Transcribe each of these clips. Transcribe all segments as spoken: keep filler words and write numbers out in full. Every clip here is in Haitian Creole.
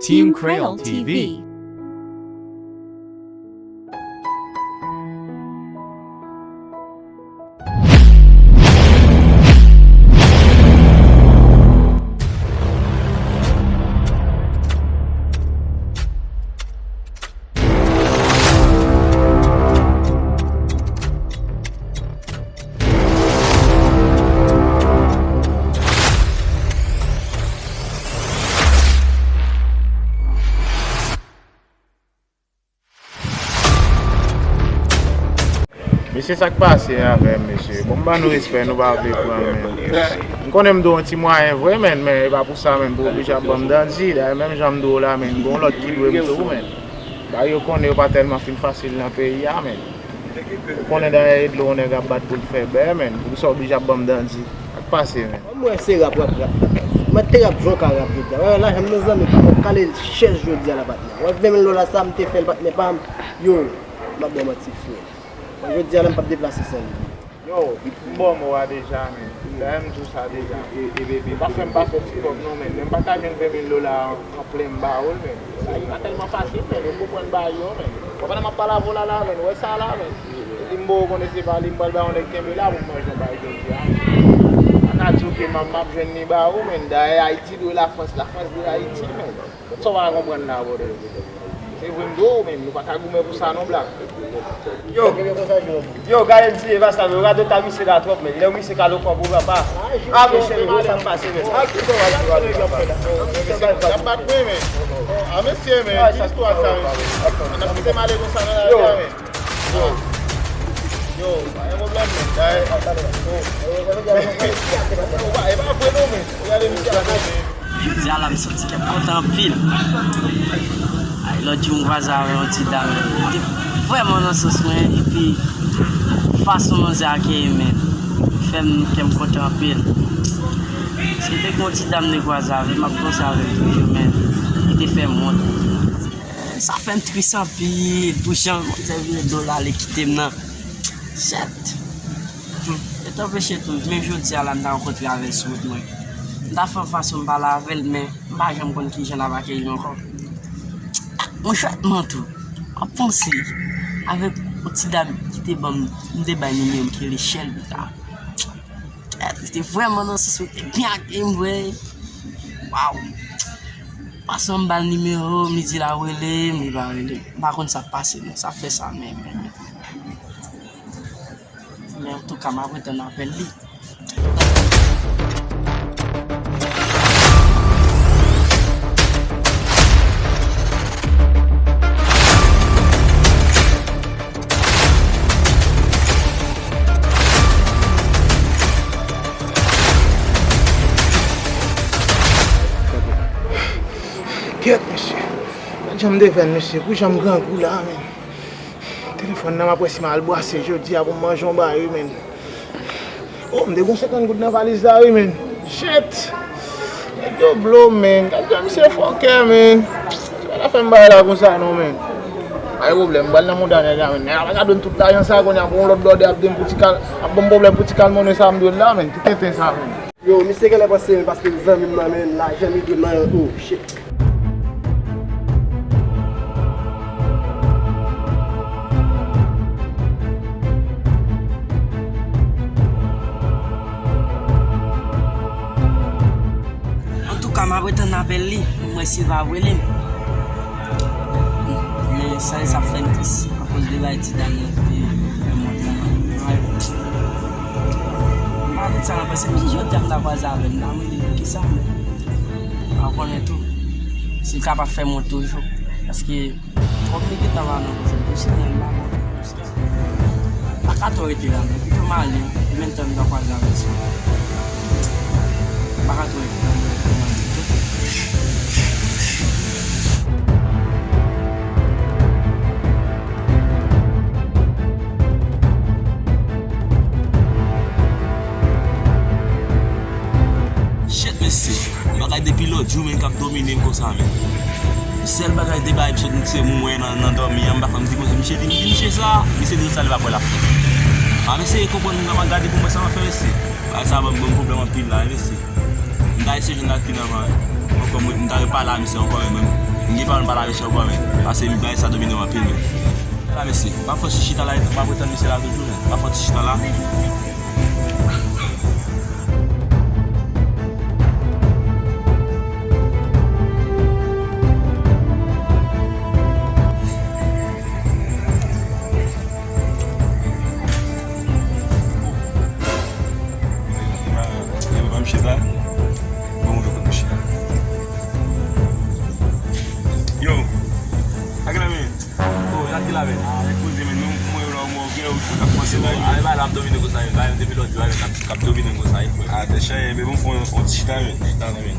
Team Creole T V. Mesye, sa k pase avè m, mesye? Bon, m ban nou respè, nou pa vle pran l, men. M konnen m dwe yon ti mwayen vre, men, men e pa pou sa, men, pou oblije ap ban m danzi. Dayè, menm jan m dwe w la, men, gon lòt ki dwe m tou, men. Ba yo konnen yo pa tèlman fin fasil nan peyi a, men. Ou konnen dayè e dlo yon nèg ap bat pou l fè bè, men. Poukisa w oblije ap ban m danzi? Sa k pase, men? Mwen se rap, rap, rap, rap. Mwen te rap, jwe ka rap, jodi a. Wè, lajan m nan zanmi pa m, ap kale chèz jodi a la, patnè. Wè, ven mil dola sa, m te fè l, patnè pa m. Yo, m ap ba w manti, frè. Mwen, jodi a la, m p ap deplase san li. Yo, m ba w mo a deja, men. Dayè, m di w sa deja. Yo pa fè m pa fè ti kòb, non, men. Men m pa ka jwenn ven mil dola an, an plen m ba w l, men. Sa, li pa tèlman fasil, men. Ou konprann bagay yo, men. Ou konprann m ap pale avè w la, la, men. Ou wè sa, la, men. Epi m ba w konnen se pa li, m pral ba yon nèg kenbe la pou m manje yon bagay jodi a. Pa ka di w ke m ap, m ap jwenn li ba ou, men. Dayè, Ayiti dwe Lafrans, Lafrans dwe Ayiti, men. Sa w pa ka konprann la, brother. Se vre m di w, men nou pa ka goumen pou sa, non, Black. Yo, yo, gade m di, e pa sa, men radota misye la twòp, men. Lè misye ka lokò pou papa. A, mesye, men, sa k pase, men. A, ki sa w ap di, radota, papa? N ap bat mwen, men. A, mesye, men, ki istwa sa, men? N ap kite m ale konsa nan lari a, men. Yo, yo, pa gen pwoblèm, men. Yo, pa, e pa vre non, men. Gade misye ap fè, men. Jodi a la, m santi kè m kontan anpil. Ay, lòt jou, m kwaze avè yon ti dam. Li te vrèman nan sans mwen, epi fason manzè akeyi m, men, fè m, kè m kontan anpil. Se te gon ti dam m te kwaze avè, m ap panse avè l toujou, men li te fè m wont. Sa fè m tris anpil pou jan manzè vire do l ale kite m nan. Shit! Hmm. Yo t anpeche tou, menm jodi a la, m ta rankontre avè l sou wout mwen. M ta fè yon fason m pale avè l, men m pa janm konn kijan l ap akeyi m ankò. Mwen chwètman tou, m ap panse avèk yon ti dam ki te ban m, m te bay nimewo m ki rele Shelby la. Li te vrèman nan sans, li te byen akeyi m vre. Waw! Pase m ba l nimewo m, li di l ap rele m, li pa rele m. M pa konn sa k pase non, sa fè sa menm. Men antouka, m ap retann apèl li. Kèt, mesye. Gad jan m devèn, mesye. Pou jan m grangou la, men. Telefòn nan, m ap wè si m al bwase jodi a pou m manje yon bagay, wi, men. Oh, m te gon senkant goud nan valiz la, wi, men. Shit! Nèg yo blo m, men. Gad jan misye fòkè, men. Sa pa fè m bagay la konsa, non, men. Pa gen pwoblèm, m pral nan mouda nèg la, men. Nèg la pa ka dwe m tout lajan sa, kounye a pou yon lòt blòdè ap di m pou ti kal, ap ban m pwoblèm pou ti kal monnen sa m dwe l la, men. Ti tenten sa, men. Yo, misye genlè panse, men, paske l zanmi m nan, men, lajan li dwe m nan, oh, shit. Antouka, m ap retann apèl li, pou m wè si l p ap rele m. Men sa, sa fè m tris. Akoz de bagay ti dam nan te fè m wont la. Ay. M pa konn sa nan panse. M di jodi a m ta kwaze avè l, m ta mande l kisa, men m pa konnen tou si l kapab fè m wont toujou. Paske twòp nèg gentan pa nan koze m tou, se mwen m pa konnen. M pa ka twò rete la, men pito m ale, menm tan m ta kwaze avè l sou wout. M pa ka twò rete la, men pito m ale. Shit, mesye. Bagay depi lòt jou, men, k ap domine m konsa, men. Sèl bagay de bagay, misye di se mwen nan, nan dòmi an, m pa konn ki kote misye di, m di misye sa, misye di sa, li pa kwè l ap fè. A, mesye, konprann, m ap gade pou m wè sa m ap fè, mesye. Bagay sa ban m, ban m pwoblèm anpil la, mesye. M ta eseye jwenn ak ti dam an. Mwen, m ta dwe pale a misye ankò, men, men, m gen pawòl m pale a misye ankò, men, paske bagay sa domine m anpil, men. La, mesye, pa fè ti chita la, m ap ret tann misye la toujou, men. Pa fè ti chita la. Yo, ban m chita. Bon, mwen konn chita. Yo, a ki la men? Oh, a ki la men? Ah, nèg poze men, nou mwen la, mwen gen ou k ap panse la. Ah, e pa la ap domine konsa, e pa depi lòt jou a, k ap, k ap domine konsa, e frè. Ah, tèt chaje, men bon, fè yon, yon ti chita men, chita men.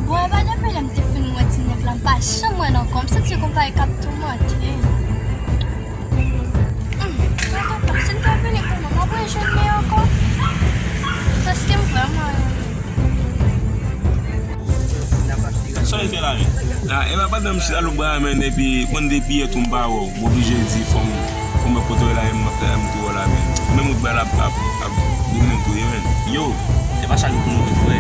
Bon, e pa depi lè m te fin wè ti nèg la, m pa janm wè l ankò. M santi se konpay k ap toumante m. Hmm, mwen kontan. Si n te vini pou mwen, m ap rejwenn li ankò. Paske m vrèman renmen. Sa w fè la menm? Ah, e pa pandan m chita lòt bò a menm, epi konn depi yè tou m pa wè w. M oblije di fò m, fò m wè kote w ye la menm, m ap travay m tou wè w la menm. Menm wout ba la ap, ap, ap domine m tou ye menm. Yo, se pa chak jou pou nou wè frè.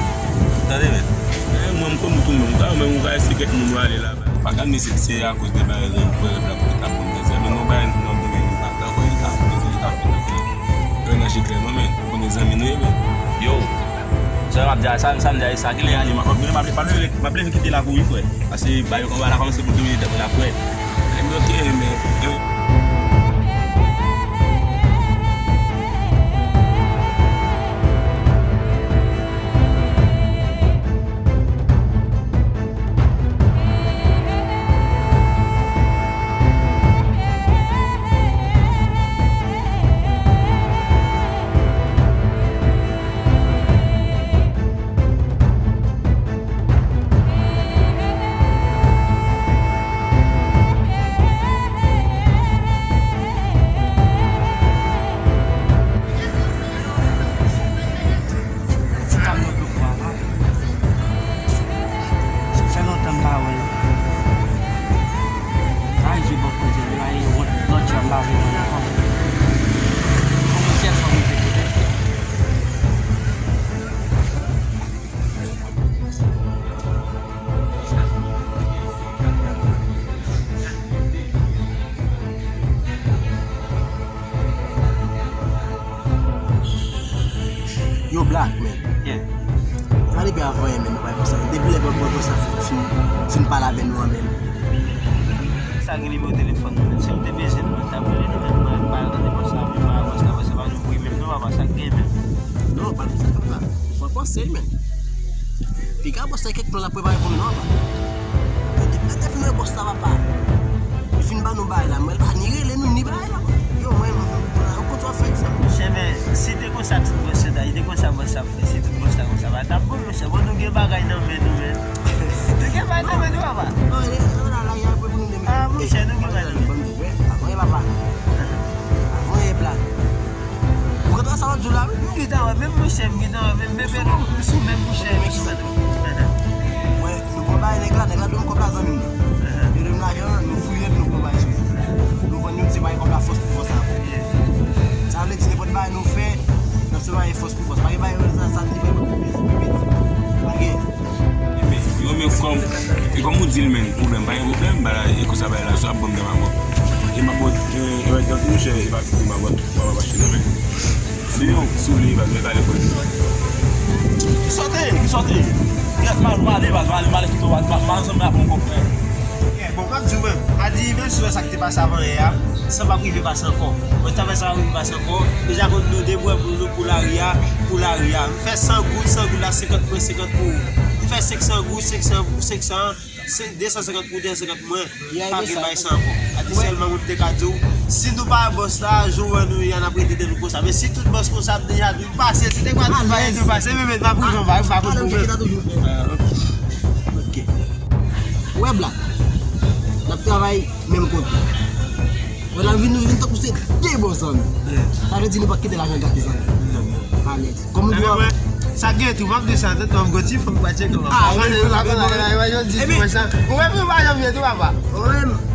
Tande menm. Eh, mwen m konn ou tou menm. Ou ka wè menm ou ka eseye kèk moun ou ale la. Pa gade se, se akoz de bagay lan pou rèv la pou ta konn nan zèl. Men nou bay nan domèn nou pa ta konn ta konn ta konn nan zèl. Yo, nan jikle non men. Ou konnen zanmi nou ye men. Yo. Sa m ap di a, sa, sa m di a, e sa ki lè ale, m ap, m ap, m ap leve, m ap leve kite la kouri frè. Paske ba yo konba la kòmanse pou domine tèt mwen la frè. Lè m bloke, men, men. Ti dam nan poko a la. Sa fè lontan m pa wè l. Sa rive bò kote m la, e wont lòt jou a m pa vle wè l ankò. Bon, bon, kèl fwa m rive kote l. Yo, Black, man. Yeah. Sa depi avan yè, man, nou pa konsa. Depi lè bò, bò, bò sa fin, fin pale avè nou an, man. Sa gen nimewo telefòn nou, man. Si m te bezwen nou, man, m t ap rele nou, man. Mwen pa rele bò sa, mwen pa bò sa, bò sa pa nou bri menm, non, papa, sa k gen, man. Non, pa di sa konsa. Fò panse, man. Piga bòs la kèk plan l ap prepare pou nou non, papa. Yo te, yo te fin wè bòs la, papa. Li fin ban nou bagay la, mwen pa ni rele nou, ni bagay la. Yo, mwen, mwen, mwen, ou konn sa w fè, frè m. Monchè, men, si te konsa tout bòs yo ta, si te konsa bòs la ap fè, si tout bòs la konsa, pa t ap bon, monchè. Bon, nou gen bagay nan men nou, men. Nou gen bagay nan men nou, papa. Non, e, e, la, la, y a pou nou, men. Ah, monchè, nou gen bagay nan men nou. Avan, papa. Avan, e Black. Ou konprann sa w ap di w la, wi? M gentan wè, menm monchè, m gentan wè, menm bebe, m sou menm monchè. Mwen, nou pran bagay nèg la, nèg la dwe m kòb la, zanmi m nan. Yo dwe m lajan an, nou fouye l, nou pran bagay sou li. Nou vann li, se bagay kòb la fòs pou fòs la. Sa vle di nenpòt bagay nou fè, n ap se bagay fòs pou fòs. Pa gen bagay sa, sa ki fè pou piti, pou piti. Pa gen. Yo, men kòm, e kòm ou di l, men, pwoblèm, pa gen pwoblèm, bagay, e konsa bagay la, sa ap ban m dè mabòt. E mabòt, e, e, e, monchè, e pa fiti mabòt, mabòt mache nan men. Si yo, si w li, e pa, e pa lekòl. Ki sote, ki sote. Kèt mal, mal, mal, mal, mal, kite w, mal, mal, ansanm avè w, konprann. Bon, m ap di w menm, a di menm si w wè sa k te pase avan yè a, sa p ap rive pase ankò. Mwen, sa p ap rive pase ankò. Deja konn nou debwè pou nou, pou lari a, pou lari a. M fè san goud, san goud la, senkant mwen, senkant pou ou. M fè senk san goud, senk san pou, senk san, se de san senkant pou, de san senkant mwen. Pa gen bay sa ankò. A di sèlman mwen te ka di w, si nou pa bòs la, jan w wè nou ye a, n ap rete de nou konsa. Men si tout bòs konsa, deja nou pase, si te kwa tout bagay nou pase, men, men, m ap rive anba, m pa konn pou mwen. Black. N ap travay menm kote. Lè n vin, nou vin tankou se de bon zanmi. Sa vle di nou pa kite lajan gate zanmi. Alèz. Kòm nou di w ap... Sa gen tou, m ap desann, tou, m ap gwo ti fanm pa tcheke, papa. Ah, ebyen, ebyen, ebyen, ebyen, ebyen, ebyen, ebyen, ebyen, ebyen, ebyen, ebyen, ebyen, ebyen, ebyen, ebyen,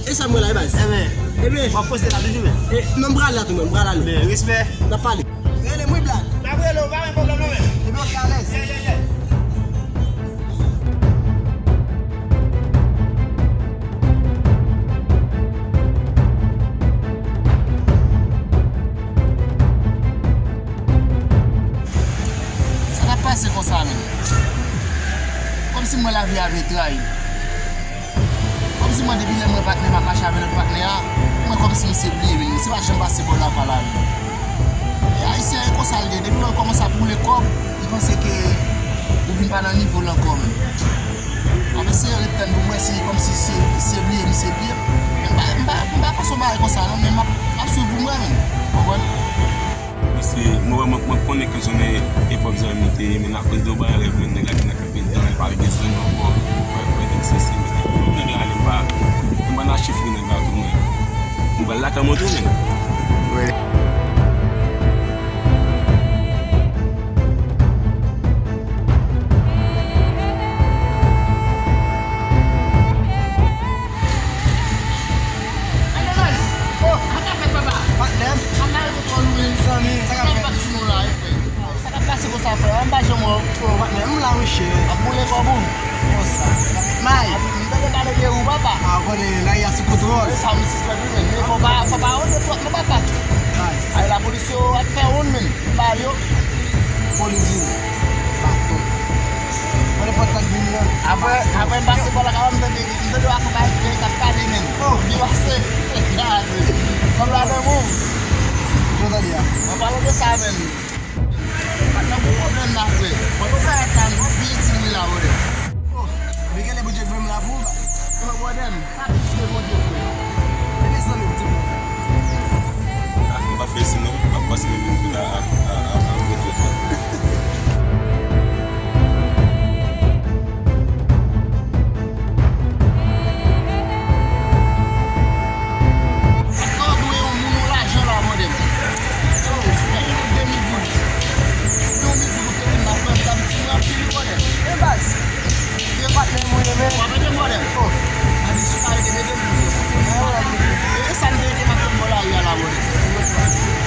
e sa mwen la, e baz. Ebyen, ebyen, w ap poste la toujou, men. E, non, m prale la tou, men, m prale. Men, respè. N ap pale. Rele m wi, Black. M ap rele w, pa gen pwoblèm, non, men. Ebyen, ok, alèz. Yeah, yeah, yeah. Sa k ap pase konsa, menm? Kòmsi m wè lavi a vle trayi m. Kòmsi mwen, depi lè m wè patnè m ap mache avè lòt patnè a, mwen kòmsi misye bliye, menm. Misye pa janm pase bò Laval la, menm. E Ayisyen e konsa l ye, depi lè w kòmanse ap woule kòb, li panse ke ou vin pa nan nivo l ankò, menm. Ap eseye ret tann pou m wè si kòmsi se, se bliye misye bliye m. Men m pa, m pa, m pa panse yon bagay konsa non, men m ap, m ap swiv pou m wè, menm. Konprann? Mesye, mwen vrèman, mwen konnen ke jounen epòk zanmi nou te ye, men akoz de yon bagay rèv, men nèg la vin nan kanpe dan, li pa gen zanmi ankò, mwen, mwen, nèg se, se, nèg la ale, m pa, m pa nan chif nèg la tou, men. M pral lakay mwen tou, men. Wi. Patnè m. Sa k ap fèt? Sa k ap pase konsa, frè? An pa janm wè w. O, patnè m la, wi, cheri. Ap boule kòb ou? Konsa. May. M tande pale de ou, papa. A, ou konnen, lari a sou kontwòl. E sa m sispèk wi, men. Men fò pa, fò pa wonde twòp non, papa. Ay, lapolis yo ap fè wonn, men. Ba yo. Polis vini. Baton. Mwen nenpòt sa k vini an. Apre, apre m pase bò lakay la, m tande, m tande w ap fè bay krèy k ap pale menm. Oh. Li pase, gaze. Kòm la nan mouv. Jan w tande a. An palan de sa menm. Pat nan gwo pwoblèm la, frè. Mwen pa ka rete la, nou pi itil wi la, brother. Oh, men genlè Bondye k voye m la pou ou, baz. Mwen pwoblèm. Sa plis ke Bondye vre. E mezanmi, m di nou. Ah, m pa fè sinon, m ap pase menm kou la ak, ak, ak, ak retrèt la. Patnè w dwe yon moun yon lajan la, brother. Yon de mil goud. Yon mil goud ou te vin la, frè m, t ap di m anpil, brother. Men baz, se patnè m ou ye, men. W ap ede m, brother. Oh. Gade, si w ka ede m, ede m, brother. E sa m te ede m ap fè bò lari a la, brother.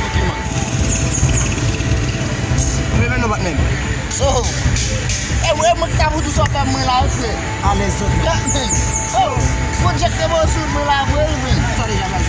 Ok, man. Leve non, patnè m. Oh. E mwen, mwen ki ta pou di w sa w fè mwen la, wi, frè. Alèz zòt la. Oh. Project te bon sou mwen la, vre, wi, men. Sa deja, baz.